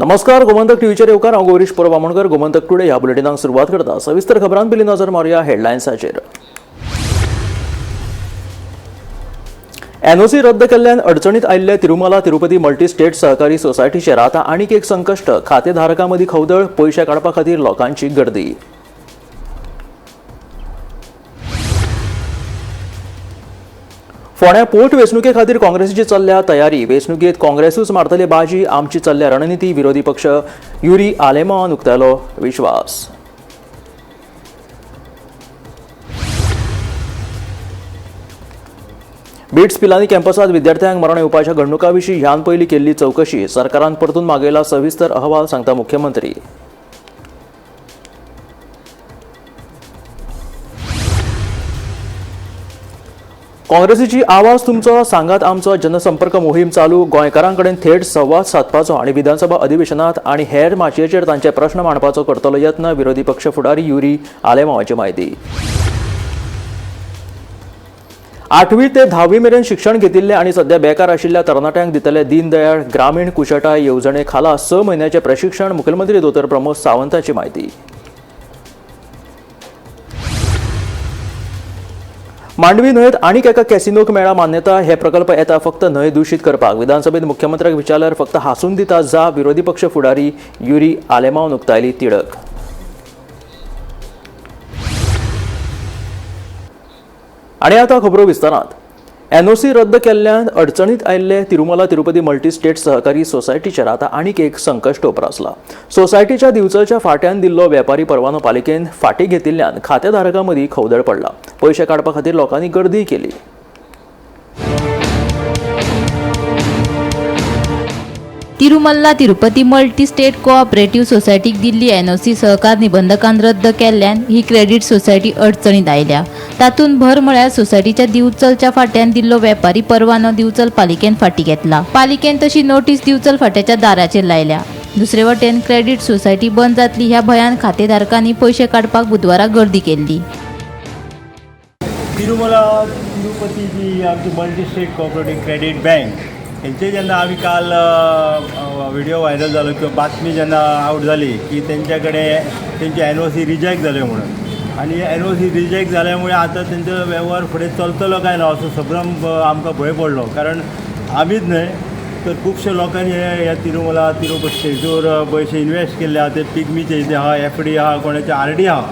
नमस्कार, गोमंतक टीव्हीचेर येवकार. हांव गौरीश परब आमोणकर. गोमंतक टुडे ह्या बुलेटिनाक सुरवात करता. सविस्तर खबरां पयलीं नजर मारुया हेडलायन्साचेर. एनओसी रद्द केल्ल्यान अडचणीत आयिल्ले तिरुमला तिरुपती मल्टी स्टेट सहकारी सोसायटीचेर आतां आनीक एक संकश्ट. खातेधारकां मदीं खवदळ. पयशे काडपा खातीर लोकांची गर्दी. फोंड्या पोट वेंचणुके खातीर काँग्रेसीची चल्ल्या तयारी. वेंचणुकेत काँग्रेसूच मारतले बाजी, आमची चल्ल्या रणनिती. विरोधी पक्ष युरी आलेमावान उक्तायलो विश्वास. बिट्स पिलानी कॅम्पसात विद्यार्थ्यांक मरण येवपाच्या घडणुकां विशीं ह्यान पयलीं केल्ली चवकशी. सरकारान परतून मागयला सविस्तर अहवाल, सांगता मुख्यमंत्री. काँग्रेसीची आवाज तुमचो सांगात आमचो जनसंपर्क मोहीम चालू. गोंयकारां कडेन थेट संवाद सादपाचो आनी विधानसभा अधिवेशनात आनी हेर माचयेचेर तांचे प्रश्न मांडपाचो करतलो यत्न. विरोधी पक्ष फुडारी युरी आलेमावाची म्हायती. 8वी ते 10वी मेरेन शिक्षण घेतिल्ले आनी सध्या बेकार आशिल्ल्या तरणाट्यांक दितले दीनदयाळ ग्रामीण कुशळटाय येवजणे खाला 6 म्हयन्याचें प्रशिक्षण. मुखेलमंत्री दोतोर प्रमोद सावंताची म्हायती. मांडवी न्हंयेत आनीक एका कॅसिनोक मेळ्ळा मान्यता. हे प्रकल्प येता फक्त न्हंय दुशीत करपाक. विधानसभेत मुख्यमंत्र्याक विचारल्यार फक्त हांसून दिता जा. विरोधी पक्ष फुडारी युरी आलेमावन उक्तायली तिडक. आनी आतां खबरो विस्तारांत. एनओसी रद्द केल्ल्यान अडचणीत आयिल्ले तिरुमला तिरुपती मल्टी स्टेट सहकारी सोसायटीचेर आतां आनीक एक संकश्ट उप्रासला. सोसायटीच्या दिवचलच्या फाट्यान दिल्लो वेपारी परवानो पालिकेन फाटीं घेतिल्ल्यान खातेधारकां मदीं खवदळ पडला. पयशे काडपा खातीर लोकांनी गर्दी केली. Tirumala Tirupati multi state cooperative सोसायटीक दिल्ली एनओसी सहकार निबंधकान रद्द केल्ल्यान ही क्रेडीट सोसायटी अडचणीत आयल्या. तातूंत भर म्हळ्यार सोसायटीच्या दिवचलच्या फाट्यान दिल्लो वेपारी परवानो दिवचल पालिकेन फाटीं घेतला. पालिकेन तशी नोटीस दिवचल फाट्याच्या दाराचेर लायल्या. दुसरे वटेन क्रेडीट सोसायटी बंद जातली ह्या भंयान खातेधारकांनी पयशे काडपाक बुधवारा गर्दी केल्ली. तिरुमला तिरुपती जी आमची multi state cooperative credit bank हेंचे जेन्ना आमी काल व्हिडिओ व्हायरल जालो किंवा बातमी जेन्ना आवट जाली की तेंच्या कडेन तेंची एनओसी रिजेक्ट जाले म्हणून, आनी एनओसी रिजेक्ट जाल्यामुळे आतां तेंचो वेव्हार फुडें चलतलो काय ना असो संभ्रम आमकां भंय पडलो. कारण आमीच न्हय तर खुबशे लोकांनी ह्या तिरुमला तिरुपती हेचेर पयशे इन्वेस्ट केल्ले आहा, ते पिगमीचे ते आहा, एफडी आहा, कोणाचे आरडी आहा,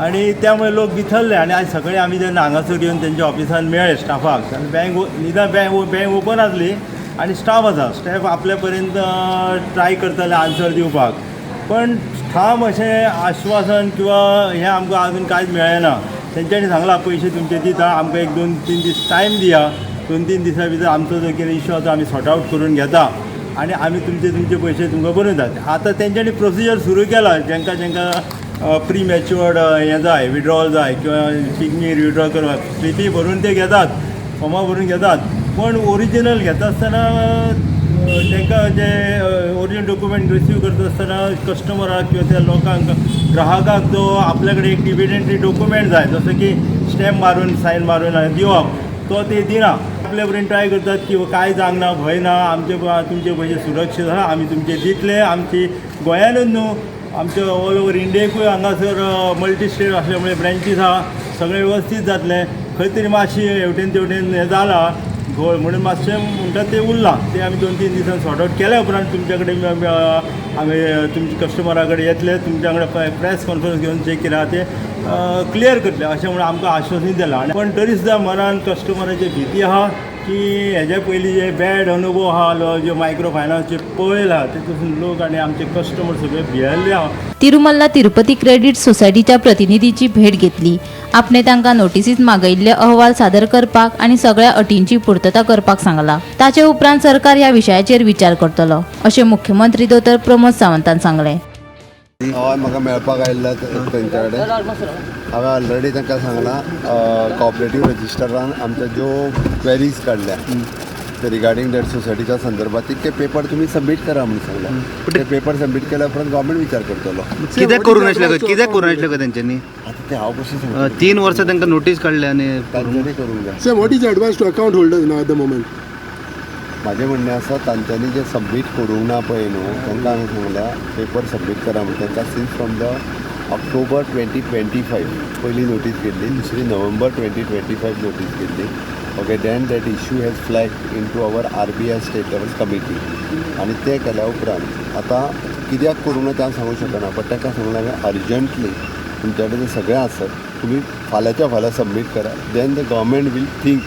आनी त्यामुळे लोक भिथरले. आनी आज सकाळी आमी जेन्ना हांगासर येवन तेंच्या ऑफिसान मेळ्ळे स्टाफाक, आनी बँक निदान बँक ओपन आसली आनी स्टाफ आसा, स्टाफ आपल्या पर्यंत ट्राय करताले आन्सर दिवपाक, पण ठाम अशें आश्वासन किंवा हें आमकां आजून कांयच मेळ्ळें ना. तेंच्यांनी सांगलां पयशे तुमचे दिता, आमकां 1-2-3 दीस टायम दिया, 2-3 दिसां भितर आमचो जो कितें इशू आसा आमी सॉर्ट आवट करून घेता आनी आमी तुमचे तुमचे पयशे तुमकां बरोवन दितात. आतां तेंच्यांनी प्रोसिजर सुरू केला. जेंकां जेंकां प्री मॅच्युअर्ड हें जाय, विड्रॉल जाय किंवा पिगमी विड्रॉल करपाक स्लिपी भरून ते घेतात, फॉर्मां भरून घेतात, पण ओरिजिनल घेता आसतना तांकां जे ओरिजिनल डॉक्युमेंट रिसीव करता आसतना कस्टमराक किंवा त्या लोकांक ग्राहकाक जो आपल्या कडेन एक इविडेंटरी डॉक्युमेंट जाय, जसो की स्टॅम्प मारून सायन मारून आनी दिवप, तो ते दिना. आपल्या पर्यंत ट्राय करतात की कांय जावंक ना, भंय ना, आमचे तुमचे पयशे सुरक्षीत आहा, आमी तुमचे दितले. आमची गोंयानूच न्हू, आमच्या ऑल ओवर इंडियेकूय हांगासर मल्टी स्टेट असल्यामुळे ब्रँचीस आहा, सगळें व्यवस्थीत जातलें. खंय तरी मातशी हेवटेन तेवटेन हें जालां घोळ म्हणून मातशें म्हणटा तें उरलां, तें आमी 2-3 दिसान सॉर्ट आवट केल्या उपरांत तुमच्या कडेन आमी तुमच्या कस्टमरा कडेन येतले, तुमच्या कडेन प्रेस कॉन्फरन्स घेवन जें कितें आहा तें क्लियर करतले अशें म्हणून आमकां आश्वासन दिलां. आनी पण तरी सुद्दां मनान कस्टमराची भिती आहा की हेज्या पयलीं जे बॅड अनुभव आहा, जे मायक्रो फायनान्स जे पळयला तेतून लोक आनी आमचे कस्टमर सगळे भियेल्ले आहा. तिरुमल्ला तिरुपती क्रेडीट सोसायटीच्या प्रतिनिधीची भेट घेतली. आपणे तांकां नोटीसीत मागयिल्ले अहवाल सादर करपाक आनी सगळ्या अटींची पुर्तता करपाक सांगला. ताचे उपरांत सरकार ह्या विशयाचेर विचार करतलो अशें मुख्यमंत्री दोतोर प्रमोद सावंतान सांगलें. हय, म्हाका मेळपाक आयिल्लो तेंच्या कडेन. हांवें ऑलरेडी तांकां सांगलां कॉपरेटीव रजिस्टरान आमच्या ज्यो क्वेरीज काडल्या ते रिगार्डींग that सोसायटीच्या संदर्भात तितके पेपर तुमी सबमीट करा म्हणून सांगलां. ते पेपर सबमीट केल्या उपरांत गव्हर्मेंट विचार करतलो. कित्याक करूं नासले, कित्याक करूं नासले काय तेंच्यांनी? आतां ते हांव कशें सांगतलें? 3 वर्सां तांकां नोटीस काडल्या आनी तांच्यांनी करूंक जाय. Sir, what is the advice to account holders now at the moment? म्हाजें म्हणणें आसा तांच्यांनी जें सबमीट करूंक ना पळय न्हू, तांकां हांवें सांगल्या पेपर सबमीट करा म्हण. तांकां since from the October 2025 पयली नोटीस केल्ली, दुसरी नोव्हेंबर 2025 नोटीस केल्ली. Okay, then that issue has flag in to our RBI state level committee. आनी ते केल्या उपरांत आतां कित्याक करूंक ना तें हांव सांगूंक शकना, बट तांकां सांगलां हांवें अर्जंटली तुमच्या कडेन सगळें आसत तुमी फाल्यांच्या फाल्यां सबमीट करा, then the government will think.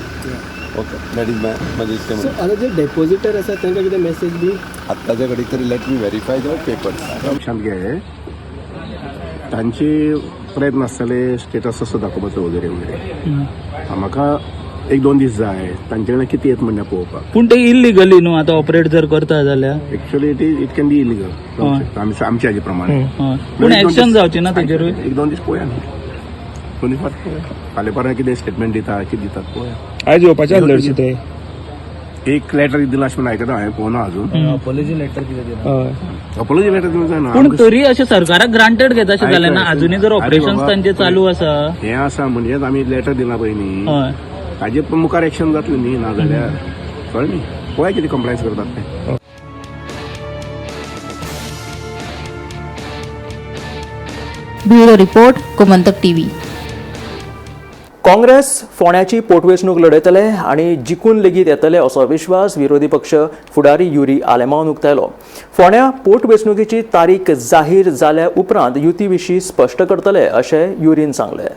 Okay, that is my म्हजें इतकें सो म्हणणें. आतां जे डेपोजिटर आसा तांकां कितें मॅसेज बी? आत्ताच्या घडीक तरी let me verify the papers. लक्षांत घे, तांचे प्रयत्न आसतले स्टेटस असो दाखोवपाचो वगैरे वगैरे. म्हाका एक दोन दीस जाय तांचे कडेन कितें येत म्हणटा पळोवपाक. पूण ते इल्लिगली न्हू आतां ऑपरेट जर करता जाल्यार. Actually it is it can be illegal आमच्या हाजे प्रमाणे. हय, पूण एक्शन जावची ना तेजेरूय. एक दोन दीस पळोवया न्हू, दोन दीस पळोवया, फाल्यां परां कितें स्टेटमेंट दिता, कितें दितात पळोवया. आयज येवपाचे आसले ते. एक लेटर दिला अशें म्हणून आयकता हांवें, पळोवना अजून. अपोलॉजी लेटर कितें दिला? हय. अपोलॉजी लेटर दिवंक जायना. पूण तरी अशें सरकाराक ग्रांटेड घेता अशें जालें ना, आयकय, अजुनूय जर अरे ऑपरेशन बाबा, तांचे चालू आसा. हें आसा म्हणजेच आमी लेटर दिला पळय न्ही, हय, ताजे पण मुखार एक्शन जातलें न्ही, ना जाल्यार कळ्ळें न्ही, पळय कितें कंप्लायन्स करतात ते. Bureau report, Gomantak TV. Congress फोंड्याची पोटवेंचणूक लढयतले आनी जिखून लेगीत येतले असो विश्वास विरोधी पक्ष फुडारी युरी आलेमांवान उक्तायलो. फोंड्या पोटवेंचणुकेची तारीख जाहीर जाल्या उपरांत युती विशीं स्पश्ट करतले अशें युरीन सांगलें.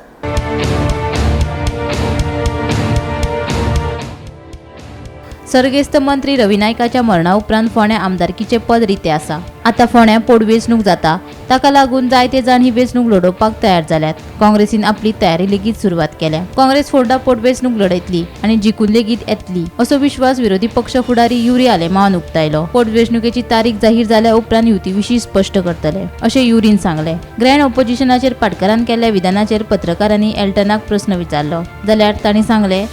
सर्गेस्त मंत्री रवी नायकाच्या मरणा उपरांत फोंड्या आमदारकीचें पद रितें आसा. आतां फोंड्या पोटवेंचणूक जाता, ताका लागून जायते जाण ही वेंचणूक लडोवपाक तयार जाल्यात. काँग्रेसीन आपली तयारी लेगीत सुरवात केल्या. काँग्रेस फोंडा पोटवेंचणूक लढयतली आनी जिखून लेगीत येतली असो विश्वास विरोधी पक्ष फुडारी युरी आलेमांवान उक्तायलो. पोटवेंचणुकेची तारीख जाहीर जाल्या उपरांत युती विशीं स्पश्ट करतले अशें युरीन सांगलें. ग्रँड ऑपोजिशनाचेर पाटकारान केल्ल्या विधानाचेर पत्रकारांनी एल्टनाक प्रस्न विचारलो जाल्यार तांणी सांगलें,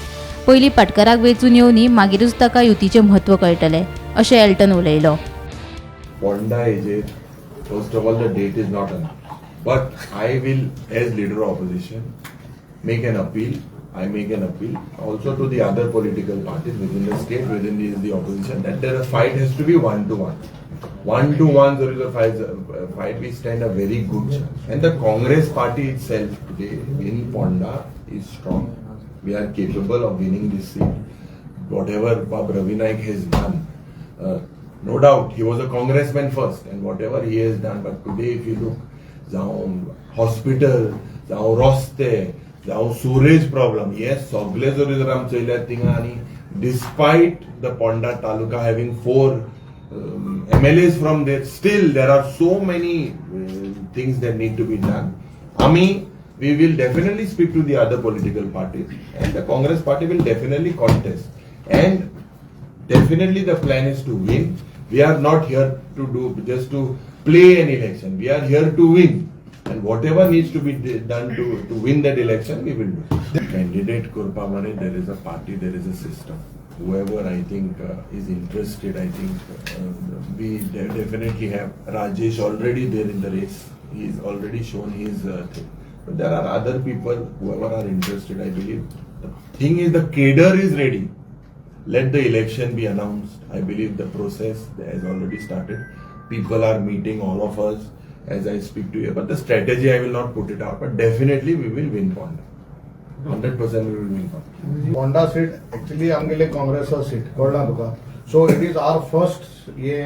पयलीं पाटकाराक वेंचून येवनी, मागीरूच ताका युतीचें म्हत्व कळटलें अशें एल्टन उलयलो. Ponda हेजेर first of all the date is not announced, but I will as leader of opposition make an appeal. I make an appeal also to the other political parties within the state, within the opposition, that there a fight has to be 1-to-1. 1-to-1 there is a fight, we stand a very good chance. And the Congress party itself today in Ponda is strong. We are capable of winning this seat. Whatever Bab Ravi Naik has done, no doubt he was a congressman first, and whatever he has done, but today if you look, जावं hospital, जावं रस्ते, जावं Suraj problem, हे सगळे जरी जर आमी चोयल्यार थिंगा, आनी despite the Ponda taluka having 4 MLAs from there, still there are so many things that need to be done. आमी we will definitely speak to the other political parties, and the Congress party will definitely contest. And definitely the plan is to win. We are not here to do just to play an election. We are here to win. And whatever needs to be done to win that election, we will do. Candidate Kurpa Mane, there is a party, there is a system. Whoever I think is interested, I think we definitely have Rajesh already there in the race. He is already shown his thing. But there are other people, whoever are interested, I believe. The thing is, the cadre is ready. Let the election be announced. I believe the process has already started. People are meeting all of us as I speak to you. But the strategy, I will not put it out. But definitely we will win Ponda. 100% we will win Ponda. Ponda seat actually आमगेले काँग्रेसा seat, कळ्ळा तुका. So it is our first हे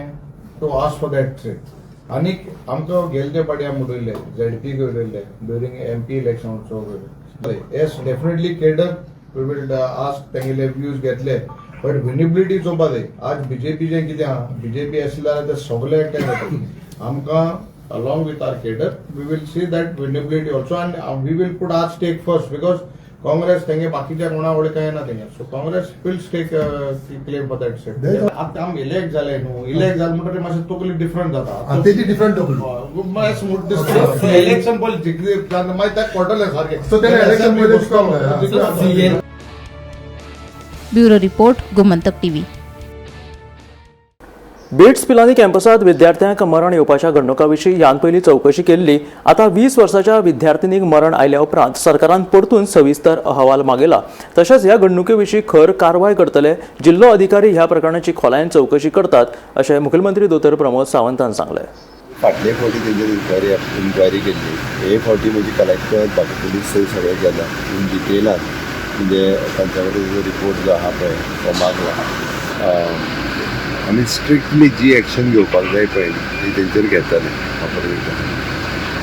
to ask for that seat. आनीक आमकां गेले ते पाटी आमी उलयल्ले, झेडपीक उलयल्ले during MP election also. Yes, definitely cadre we will ask, तेंगेले व्यूज घेतले, बट विनेबिलिटी चोवपा जाय. आज बीजेपीचें कितें आहा, बीजेपी आसले जाल्यार ते सगळे एकठांय जाता. आमकां along with our cadre we will see that winnability also, and we will put our stake first, because Congress तेंगे बाकीच्या कोणा वडे काय ना तेंगे. So Congress will stake claim for that seat. आतां आमी इलेक्ट जाले न्हू, इलेक्ट जाले म्हणटकीर मातशें तकली डिफरंट जाता. तेजी डिफरंट तकली. स्मूथ दिसता. इलेक्शन पयलीं जिखले मागीर ताका कळटलें सारकें. So तेणे election पयलीं जिखोंक जाय. Bureau report, Gomantak TV. BITS Pilani कॅम्पसात विद्यार्थ्यांक मरण येवपाच्या घडणुका विशीं ह्यान पयलीं चवकशी केल्ली. आतां 20 वर्साच्या विद्यार्थिनीक मरण आयल्या उपरांत सरकारान परतून सविस्तर अहवाल मागयला. तशेंच ह्या घडणुके विशीं खर कारवाय करतले. जिल्लो अधिकारी ह्या प्रकरणाची खोलायेन चवकशी करतात अशें मुखेलमंत्री दोतोर प्रमोद सावंतान सांगलें. फाटले फावटी तेजेर इन्क्वायरी केल्ली. हे फावटी म्हणजे कलेक्टर, बाकी पुलीस थंय सगळे गेला इन डिटेलान, म्हणजे तांच्या कडेन जो रिपोर्ट जो आहा पळय तो मागला. आमी स्ट्रिक्टली जी एक्शन घेवपाक जाय पळय ती तेंचेर घेतले वापर.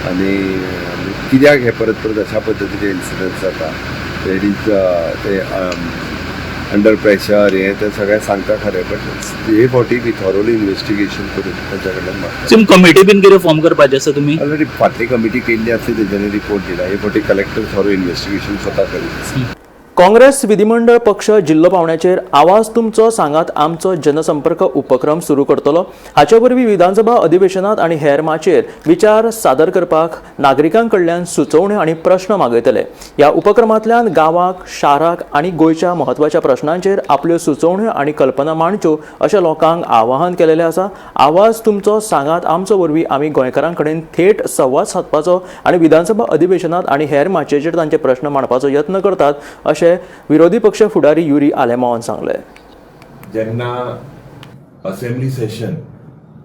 आनी कित्याक हे परत परत अशा पद्दतीचे इन्सिडंट जाता, it is ते अंडर प्रेशर हें तें सगळें सांगता खरें, बट हे फावटी बी थॉरोली इन्वेस्टिगेशन करून तांच्या कडल्यान मागता. सिम कमिटी बीन कितें फॉर्म करपाचें आसा तुमी? ऑलरेडी फाटली कमिटी केल्ली आसली, तेंच्यांनी रिपोर्ट दिला. हे फावटी कलेक्टर थॉरो इन्वेस्टिगेशन स्वता करीत. काँग्रेस विधिमंडळ पक्ष जिल्लो पावंड्याचेर आवाज तुमचो सांगात आमचो जनसंपर्क उपक्रम सुरू करतलो. हाचे वरवीं विधानसभा अधिवेशनात आनी हेर माचयेर विचार सादर करपाक नागरिकां कडल्यान सुचोवण्यो आनी प्रश्न मागयतले. ह्या उपक्रमांतल्यान गांवाक, शाराक आनी गोंयच्या म्हत्वाच्या प्रश्नांचेर आपल्यो सुचोवण्यो आनी कल्पना मांडच्यो अशें लोकांक आवाहन केलेलें आसा. आवाज तुमचो सांगात आमचो वरवीं आमी गोंयकारां कडेन थेट संवाद सादपाचो आनी विधानसभा अधिवेशनात आनी हेर माचयेचेर तांचे प्रश्न मांडपाचो यत्न करतात अशें विरोधी पक्ष फुडारी युरी आलेमावान सांगलें. जेन्ना assembly session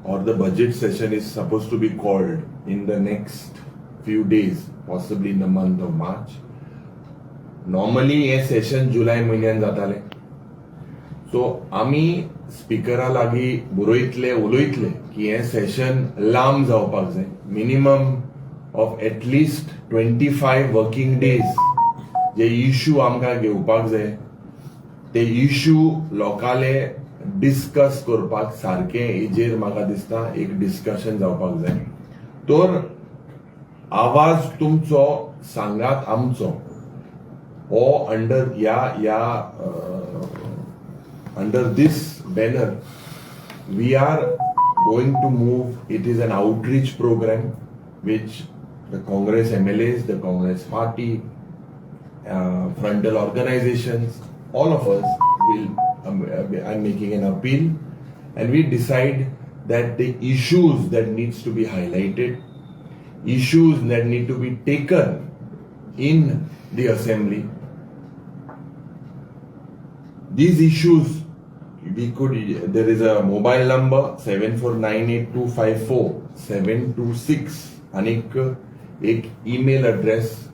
or the budget session is supposed to be called in the next few days, possibly in the month of March. Normally hey session जुलय म्हयन्यान जाताले. सो आमी स्पिकरा लागीं बरयतले, उलयतले की हें सेशन लांब जावपाक जाय, minimum of at least 25 working days. J issue आमकां घेवपाक जाय ते इशू लोकाले डिस्कस करपाक सारकें हेजेर म्हाका दिसता एक डिस्कशन जावपाक जाय. तर आवाज तुमचो सांगात आमचो हो अंडर ह्या ह्या under this banner we are going to move. It is an outreach program which the Congress MLAs, the Congress party, frontal organizations, all of us will, I'm making an appeal and we decide that the issues that needs to be highlighted, issues that need to be taken in the assembly, these issues we could, there is a mobile number 7498254726 आणि एक email address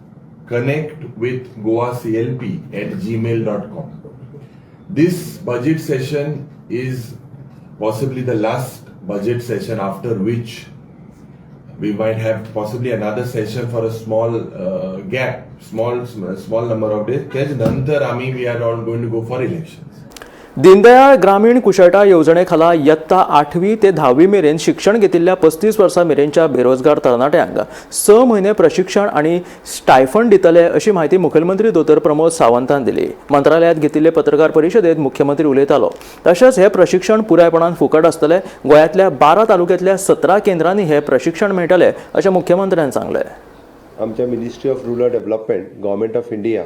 connectwithgoaclp@gmail.com. This budget session is possibly the last budget session, after which we might have possibly another session for a small gap, small small number of days. त्याच नंतर आम्ही we are all going to go for elections. Deendayal ग्रामीण कुशळटाय येवजणे खाला यत्ता 8वी ते 10वी मेरेन शिक्षण घेतिल्ल्या 35 वर्सां मेरेनच्या बेरोजगार तरणाट्यांक 6 म्हयने प्रशिक्षण आनी स्टायफंड दितले अशी म्हायती मुखेलमंत्री दोतोर प्रमोद सावंतान दिली. मंत्रालयात घेतिल्ले पत्रकार परिशदेत मुख्यमंत्री उलयतालो. तशेंच हे प्रशिक्षण पुरायपणान फुकट आसतले. गोंयांतल्या 12 तालुक्यांतल्या 17 केंद्रांनी हे प्रशिक्षण मेळटले अशें मुख्यमंत्र्यान सांगलें. आमच्या Ministry of Rural Development, Government of India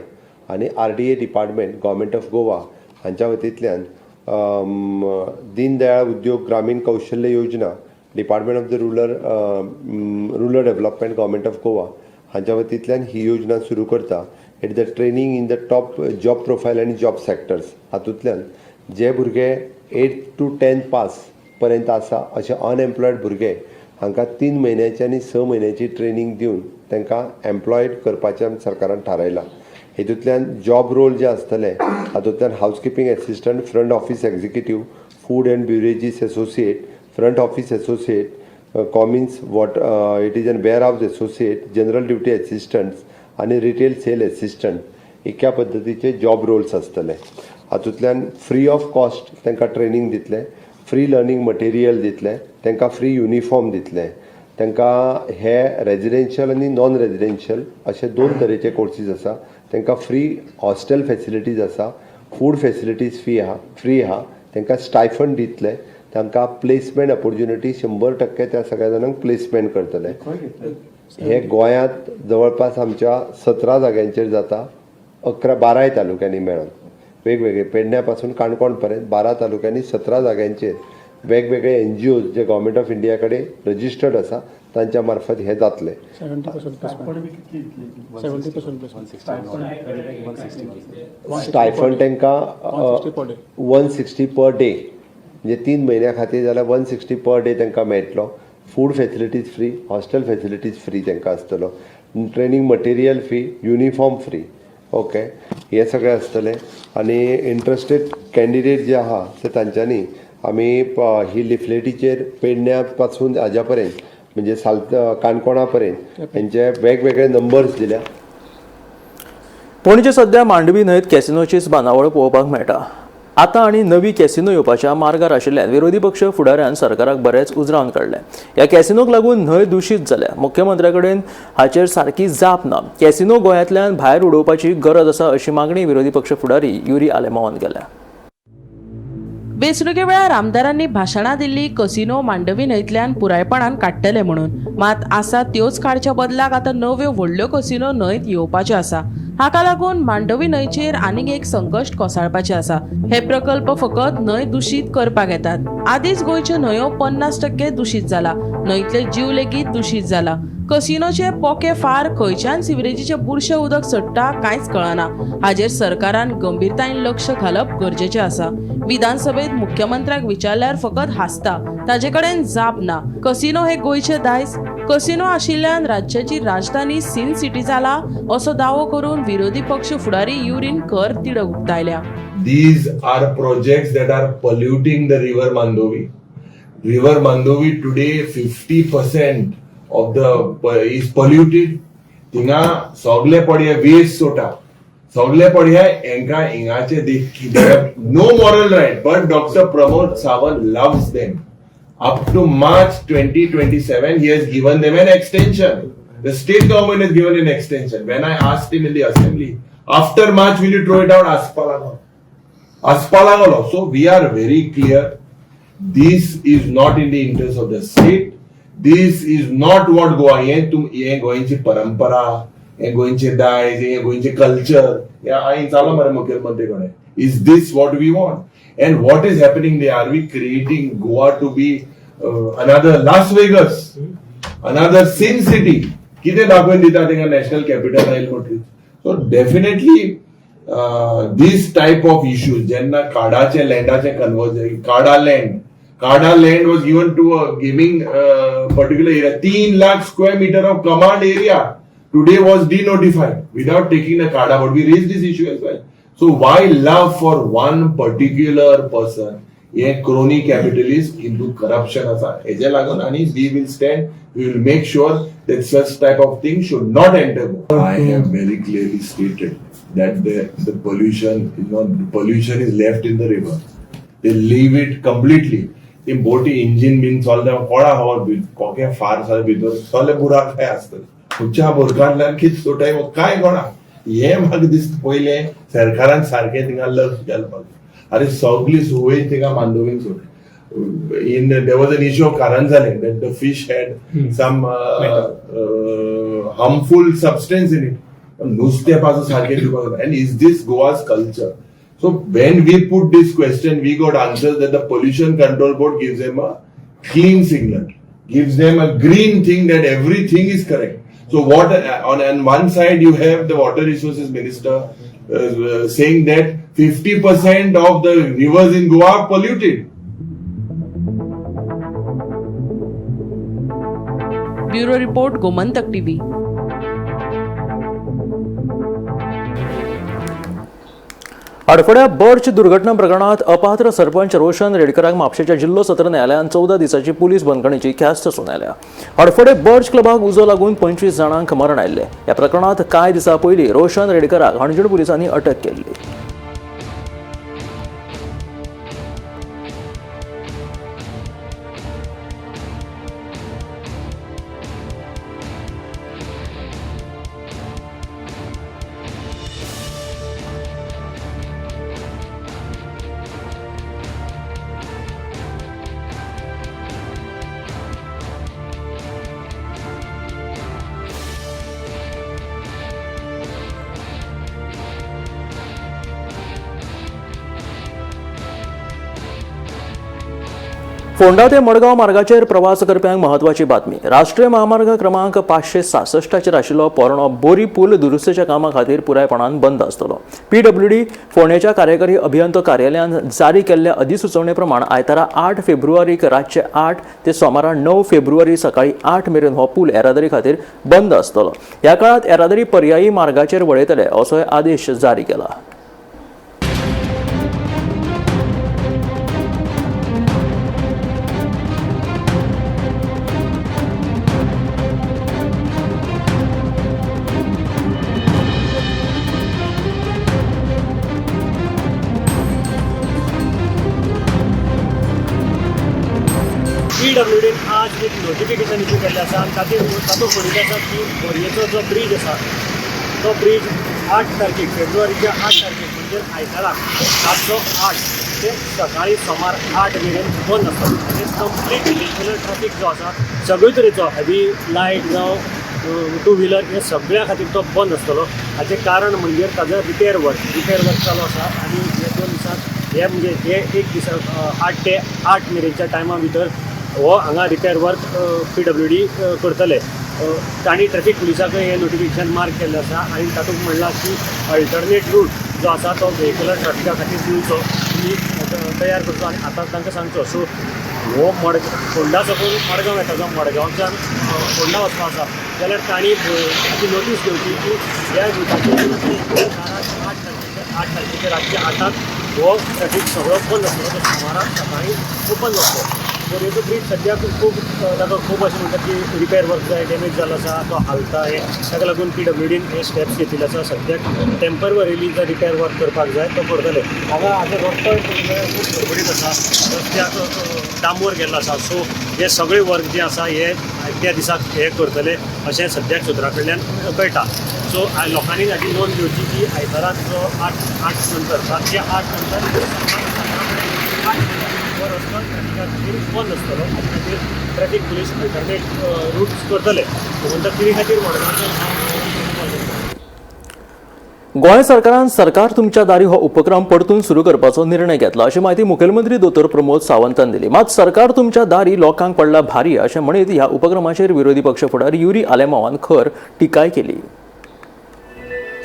आनी RDA Department, Government of Goa हांच्या वतींतल्यान दीनदयाळ उद्योग ग्रामीण कौशल्य योजना, Department of the Rural Development, Government of Goa हांच्या वतींतल्यान ही योजना सुरू करता. It the training in the top job profile आनी जॉब सेक्टर्स. हातूंतल्यान जे भुरगे 8th to 10th पास पर्यंत आसा अशे अनएम्प्लॉयड भुरगे हांकां 3 म्हयन्याची आनी 6 म्हयन्याची ट्रेनींग दिवन तांकां एम्प्लॉयड करपाचें सरकारान थारायलां. हेतूंतल्यान जॉब रोल जे आसतले हातूंतल्यान housekeeping assistant, front office executive, food and beverages associate, front office associate, commis, what it is an warehouse associate, general duty assistants आनी रिटेल सेल एसिस्टंट इतक्या पद्दतीचे जॉब रोल्स आसतले. हातूंतल्यान फ्री ऑफ कॉस्ट तांकां training दितले, free learning material दितले, तांकां free uniform दितले. तांकां हे रेजिडेन्शियल आनी नॉन रेजिडेन्शियल अशे दोन तरेचे कोर्सीस आसा. तांकां फ्री हॉस्टेल फेसिलिटीज आसा, फूड फेसिलिटीज फ्री आहा, फ्री आहा. तांकां स्टायफंड दितले, तांकां प्लेसमेंट ऑपॉर्च्युनिटी, 100% त्या सगळ्या जाणांक प्लेसमेंट करतले. हे गोंयांत जवळपास आमच्या 17 जाग्यांचेर जाता, 11 12य तालुक्यांनी मेळून वेगवेगळे, पेडण्या पासून काणकोण पर्यंत 12 तालुक्यांनी 17 जाग्यांचेर. वेगवेगळे NGOs J government of India कडेन रजिस्टर्ड आसा तांच्या मार्फत हें जातलें. स्टायफंड तांकां 160 पर डे, म्हणजे 3 म्हयन्या खातीर जाल्यार 160 पर डे तांकां मेळटलो. Food facilities free, hostel facilities free तांकां आसतलो, training material free, uniform free. Okay, हें सगळें आसतलें. आनी इंट्रस्टेड कॅन्डिडेट जे आहा ते तांच्यांनी आमी ही लिफलेटीचेर पेडण्या पासून हाज्या पर्यंत म्हणजे काणकोणा पर्यंत हेंचे वेगवेगळे नंबर्स दिल्या. पणजे सध्या मांडवी न्हंयत कॅसिनोचीच बांदावळ पळोवपाक मेळटा. आतां आनी नवी कॅसिनो येवपाच्या मार्गार आशिल्ल्यान विरोधी पक्ष फुडाऱ्यान सरकाराक बरेंच उजरावन काडलें. ह्या कॅसिनोक लागून न्हंय दुशीत जाल्या. मुख्यमंत्र्या कडेन हाचेर सारकी जाप ना. कॅसिनो गोंयांतल्यान भायर उडोवपाची गरज आसा अशी मागणी विरोधी पक्ष फुडारी युरी आलेमावान केल्या. वेंचणुके वेळार आमदारांनी भाशणां दिल्ली कसिनो मांडवी न्हंयतल्यान पुरायपणान काडटले म्हणून, मात आसा त्योच काडच्या बदलाक आतां नव्यो व्हडल्यो कसिनो न्हंयत येवपाच्यो आसा. हाका लागून मांडवी न्हंयचेर आनीक एक संकश्ट कोसळपाचें आसा. हे प्रकल्प फकत न्हंय दुशीत करपाक येतात. आदींच गोंयच्यो न्हंयो 50% दुशीत जाला. न्हंयतले जीव लेगीत दुशीत जाला. कसिनोचे पोके फार खंयच्यान सिवरेजीचे बुरशें उदक चडटा कांयच कळना. हाजेर सरकारान गंभीरतायेन लक्ष घालप गरजेचें आसा. विधानसभेत मुख्यमंत्र्याक विचारल्यार फकत हांसता, ताजे कडेन जाप ना. कसिनो हे गोंयचे दायज. कसिनो आशिल्ल्यान राज्याची राजधानी सिन सिटी जाला असो दावो करून विरोधी पक्ष फुडारी युरीन कर तिडक उक्तायल्या. These are projects that are polluting the river Mandovi. River Mandovi today 50% of the is polluted. थिंगा सगळे पडये वेस्ट सोटा, सगळे पडये हेंका हिंगाचे no moral right. But doctor Pramod Sawant loves them. Up to March 2027 he has given them an extension. The state government has given an extension. When I asked him in the assembly, after March will you throw it out? आसपा लागलो. So we are very clear, this is not in the interest of the state. This is not what Goa. हें हें गोंयची परंपरा, हें गोंयचें दायज, हें गोंयचें कल्चर. हें हांवें विचारलां मरे मुखेलमंत्री कडेन, is this what we want? And what is happening they are we creating Goa to be another Las Vegas, another sin city? कितें दाखोवन दिता थिंगा नॅशनल कॅपिटल आयल म्हणटकीच. So definitely this type of issues जेन्ना कार्डाचे लँडाचे conversion, CADA land was given to a gaming particular area, 3 lakh square meter of command area today was denotified without taking the CADA. But we raised this issue as well. So why love for one particular person? हे crony capitalist into corruption आसा हेजे लागून आनी we will stand, we will make sure that such type of thing should not enter. I have very clearly stated that the pollution is not, the pollution is left in the river. They leave it completely. ती बोटी engine बीन चलता कोणा खबर कोके फार सगळे भितर सगळे बुराक काय आसतले, खंयच्या बुरकांतल्यान कितें सोडटाय काय कोणा. हें म्हाका दिसता पयलें सरकारान सारकें थिंगा लक्ष घालपाक. अरे सगळी सुवेज थिंगा मांडवीन सोड. In there was an issue of Karanzalem that the fish had some harmful substance in it. नुस्तें पासून सारकें दिवपाक. And is this Goa's culture? So when we put this question, we got answers that the Pollution Control Board gives them a clean signal, gives them a green thing that everything is correct. So what on one side you have the Water Resources Minister saying that 50% of the rivers in Goa are polluted. Bureau report, Gomantak TV. हडफड्या birch दुर्घटना प्रकरणात अपात्र सरपंच रोशन रेडकराक म्हापशेच्या जिल्लो सत्र न्यायालयान 14 दिसांची police बंदखणीची ख्यास्त सुनायल्या. हडफडे बर्च क्लबाक उजो लागून 25 जाणांक मरण आयिल्लें. ह्या प्रकरणात कांय दिसां पयलीं रोशन रेडकराक हणजूण पुलिसांनी अटक केल्ली. फोंडा ते मडगांव मार्गाचेर प्रवास करप्यांक म्हत्वाची बातमी. राष्ट्रीय महामार्ग क्रमांक 566 आशिल्लो पोरणो बोरी पूल दुरुस्तीच्या कामा खातीर पुरायपणान बंद आसतलो. पीडब्ल्यूडी फोंडेच्या कार्यकारी अभियंतो कार्यालयान जारी केल्ल्या अधिसुचोवणे प्रमाण आयतारा 8 फेब्रुवारीक रातचे 8 ते सोमारा 9 फेब्रुवारी सकाळी 8 मेरेन हो पूल येरादारी खातीर बंद आसतलो. ह्या काळांत येरादारी पर्यायी मार्गाचेर वळयतले असोय आदेश जारी केला. पीडब्ल्यूडीन आज एक नोटिफिकेशन इशू केल्लें आसा आनी तातूंत बरयलें आसा की बोरयेचो जो ब्रीज आसा तो ब्रीज 8 तारखेक फेब्रुवारीच्या 8 तारखेक म्हणजे आयताराक रातचो 8 ते सकाळी सुमार 8 मेरेन बंद आसता. म्हणजे कंप्लीट व्हेहिक्युलर ट्राफीक जो आसा सगळे तरेचो हेवी लायट जावं टू व्हिलर हे सगळ्या खातीर तो बंद आसतलो. हाचें कारण म्हणजे ताजो रिपेर वर्क चालू आसा आनी हे 2 दिसांत हे म्हणजे हे एक दिसा 8 ते 8 मेरेनच्या टायमा भितर हो हांगा रिपेर वर्क पीडब्ल्यूडी करतले. तांणी ट्रॅफिक पुलिसाकय हें नोटिफिकेशन मार्क केल्लें आसा आनी तातूंत म्हणलां की अल्टरनेट रूट जो आसा तो व्हेहिक्युलर ट्राफिका खातीर दिवचो, तुमी तयार करचो आनी आतां तांकां सांगचो. सो हो फोंडा साकून मडगांव येता, जावं मडगांवच्यान फोंडा वचपा आसा जाल्यार तांणी ताची नोटीस घेवची की ह्या रुटाचेर 8 तारखेच्या रातच्या 8 हो ट्रॅफिक सगळो बंद आसतलो. तो सुमाराक सकाळी ओपन जातलो. बोरयेचो ब्रीज सद्याक खूब ताका खूब अशें म्हणटात की रिपेर वर्क जाय, डॅमेज जालो आसा, तो हालता, हे ताका लागून पीडब्ल्यूडीन हे स्टेप्स घेतिल्ले आसा. सद्याक टेम्परवरीली जो रिपेर वर्क करपाक जाय तो करतले. हांगा आतां रस्तो खूब गडबडीत आसा, रस्त्याक डांबर गेल्लो आसा. सो हे सगळे वर्क जे आसा हे त्या दिसाक हे करतले अशें सद्याक सुत्रा कडल्यान कळटा. सो लोकांनी हाची नोंद घेवची की आयताराक जो 8 नंतर रातचे 8 नंतर 8 हो रस्तो ट्रॅफिका खातीर बंद आसतलो. हाचे खातीर ट्रॅफिक पुलीस अल्टरनेट रूट्स करतले. म्हणटा तिणी खातीर मडगांवचो. गोंय सरकारान सरकार तुमच्या दारी हो उपक्रम परतून सुरू करपाचो निर्णय घेतला अशी माहिती मुखेलमंत्री दोतोर प्रमोद सावंतान दिली. मात सरकार तुमच्या दारी लोकांक पडला भारी अशें म्हणीत ह्या उपक्रमाचेर विरोधी पक्ष फुडारी युरी आलेमावान खर टिकाय केली.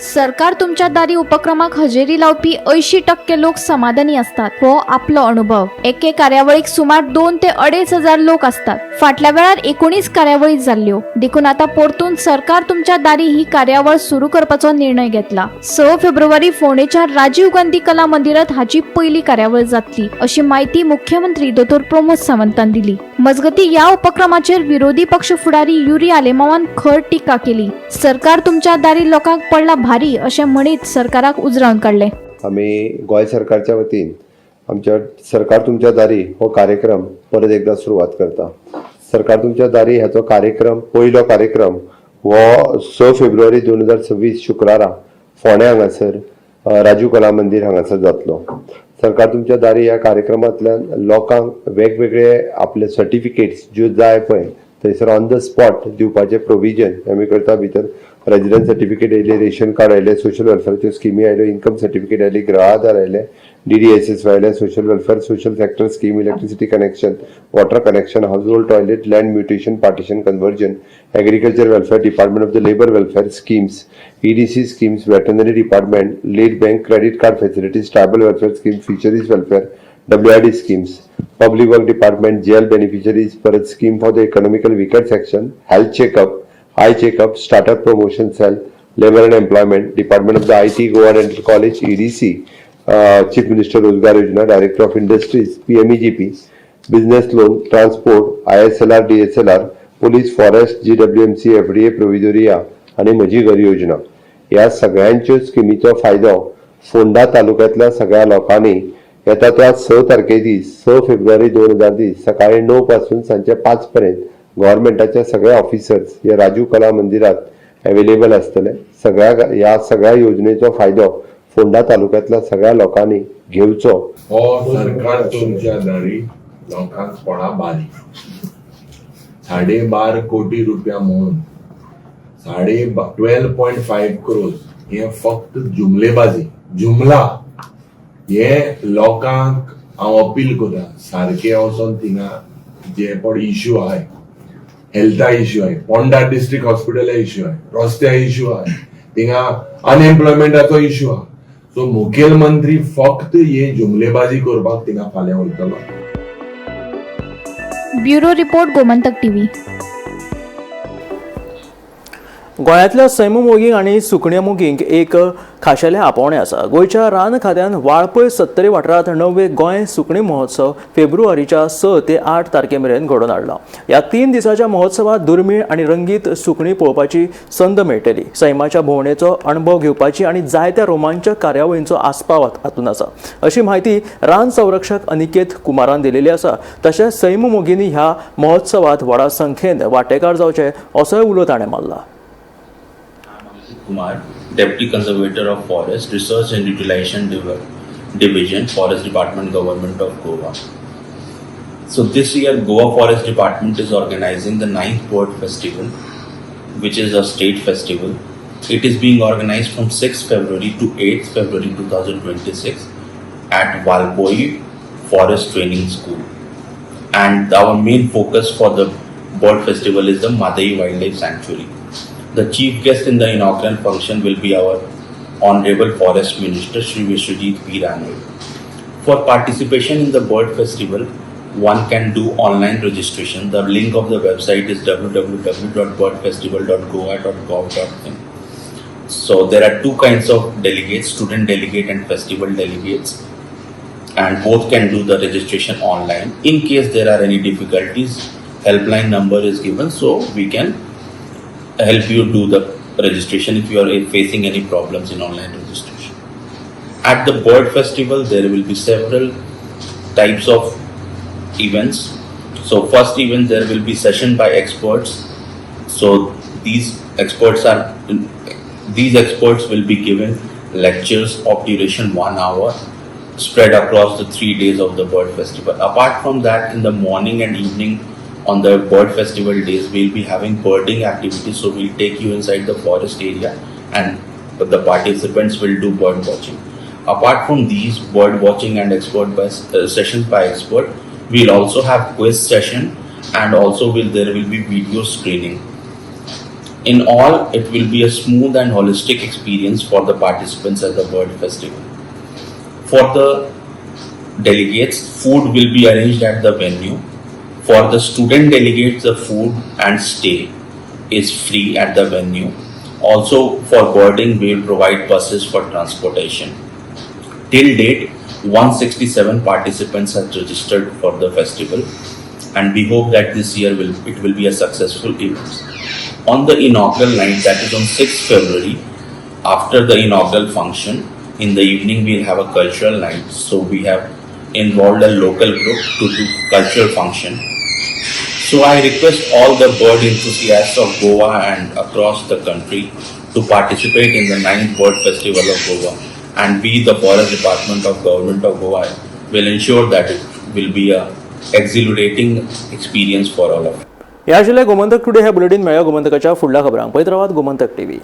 सरकार तुमच्या दारी उपक्रमाक हजेरी लावपी 80% लोक समाधानी असतात हो आपलो अनुभव. एके कार्यावळीक सुमार 2 ते 2.5 हजार लोक असतात. फाटल्या वेळार 19 कार्यावळी जाल्ल्यो देखून आता परतून सरकार तुमच्या दारी ही कार्यावळ सुरू करपाचो निर्णय घेतला. 6 फेब्रुवारी फोंडेच्या राजीव गांधी कला मंदिरात हाची पयली कार्यावळ जातली अशी माहिती मुख्यमंत्री दोतोर प्रमोद सावंतान दिली. मजगती ह्या उपक्रमाचेर विरोधी पक्ष फुडारी युरी आलेमावान खर टिका केली. सरकार तुमच्या दारी लोकांक पडला भारी अशें म्हणीत सरकाराक उजरावन काडले. आमी गोंय सरकारच्या वतीन आमच्या सरकार तुमच्या दारी हो कार्यक्रम परत एकदा सुरवात करता. सरकार तुमच्या दारी हाचो कार्यक्रम पयलो कार्यक्रम हो 6 फेब्रुवारी 2026 शुक्रारा फोंड्या हांगासर राजीव कला मंदिर हांगासर जातलो. सरकार तुमच्या दारी ह्या कार्यक्रमांतल्यान लोकांक वेगवेगळे आपले सर्टिफिकेट्स ज्यो जाय पळय थंयसर ऑन the spot दिवपाचें प्रोविजन आमी करता. भितर रेजिडंट सर्टिफिकेट आयले, रेशन कार्ड आयले, सोशल वेलफेराच्यो स्किमी आयल्यो, इन्कम सर्टिफिकेट आयली, गृह आधार आयले, DDSS आयले, social welfare, social sector scheme, electricity connection, water connection, household toilet, land mutation, partition, conversion, agriculture welfare department of the labour welfare schemes, EDC schemes, veterinary department, lead bank, credit card facilities, tribal welfare scheme, fisheries welfare, WID schemes, public work department, jail beneficiaries, परत scheme for the economical weaker section, health checkup, eye checkup, startup promotion cell, labour and employment, department of the IT, Goa dental college, EDC, chief minister Rozgar Yojana, director of industries, PMEGP, business loan, transport, ISLR, DSLR, police, forest, GWMC, FDA, Provedoria आनी म्हजी घर योजना ह्या सगळ्यांच्यो स्किमीचो फायदो फोंडा तालुक्यांतल्या सगळ्या लोकांनी येता त्या 6 तारखे दीस 6 फेब्रुवारी 2020 सकाळी 9 पासून सांजचे 5 पर्यंत गव्हर्मेंटाचे सगळे ऑफिसर्स हे राजीव कला मंदिरात अवेलेबल आसतले. सगळ्या ह्या सगळ्या योजनेचो फायदो फोंडा तालुक्यांतल्या सगळ्या लोकांनी घेवचो. हो सरकार तुमच्या दारी लोकांक पडा भारी 12.5 कोटी रुपया म्हणून 12.5 क्रोज हे फक्त जुमलेबाजी, जुमला. हे लोकांक हांव अपील करता, सारकें वचोन थिंगा जे पण इश्यू आहाय, हेल्था इश्यू आहाय, पोंडा डिस्ट्रिक्ट हॉस्पिटला इश्यू आहाय, रस्त्या इश्यू आहाय, थिंगा अनएम्प्लॉयमेंटाचो इश्यू आहा. सो मुखेलमंत्री फक्त हे जुमलेबाजी करपाक थिंगा फाल्यां वयतलो. Bureau report, Gomantak TV. गोंयांतल्या सैम मोगींक आनी सुकण्या मोगींक एक खाशेलें आपोवणें आसा. गोंयच्या रान खात्यान वाळपय सत्तरी वाठारांत णव्वे गोंय सुकणी महोत्सव फेब्रुवारीच्या 6 ते 8 तारखे मेरेन घडोवन हाडला. ह्या 3 दिसाच्या महोत्सवात दुर्मीळ आनी रंगीत सुकणी पळोवपाची संद मेळटली. सैमाच्या भोंवडेचो अणभव घेवपाची आनी जायत्या रोमांचक कार्यावळींचो आस्पाव हातूंत आसा, अशी म्हायती रान संरक्षक अनिकेत कुमारान दिलेली आसा. तशेंच सैम मोगींनी ह्या महोत्सवात व्हडा संख्येन वांटेकार जावचे, असोय उलो ताणें मारला. Kumar, Deputy Conservator of Forest, Research and Utilization Division, Forest Department, Government of Goa. So this year, Goa Forest Department is organizing the ninth Bird Festival, which is a state festival. It is being organized from 6 February to 8 February 2026 at Valpoi Forest Training School. And our main focus for the bird festival is the Madai Wildlife Sanctuary. The chief guest in the inaugural function will be our Honorable Forest Minister, Shri Vishwajit P. Rane. For participation in the bird festival, one can do online registration. The link of the website is www.birdfestival.goa.gov.in. So there are two kinds of delegates, student delegate and festival delegates, and both can do the registration online. In case there are any difficulties, helpline number is given, so we can help you do the registration if you are facing any problems in online registration. At the bird festival, there will be several types of events. So first event, there will be session by experts. So these experts will be given lectures of duration 1 hour spread across the 3 days of the bird festival. Apart from that, in the morning and evening on the bird festival days, we'll be having birding activities. So we'll take you inside the forest area and the participants will do bird watching. Apart from these bird watching and expert by sessions by expert, we'll also have quiz session and also will there will be video screening. In all, it will be a smooth and holistic experience for the participants at the bird festival. For the delegates, food will be arranged at the venue. For the student delegates, the food and stay is free at the venue. Also, for birding, we will provide buses for transportation. Till date, 167 participants have registered for the festival, and we hope that this year will it will be a successful event. On the inaugural night, that is on 6th February, after the inaugural function, in the evening we'll have a cultural night. So we have involved a local group to do cultural function. So I request all the bird enthusiasts of Goa and across the country to participate in the ninth Bird Festival of Goa. And we, the Forest Department of Government of Goa, will ensure that it will be a exhilarating experience for all of us. ह्या आशिल्लें Gomantak today हे bulletin. मेळया गोमंतकाच्या फुडल्या खबरांक. पळयत रावात Gomantak TV.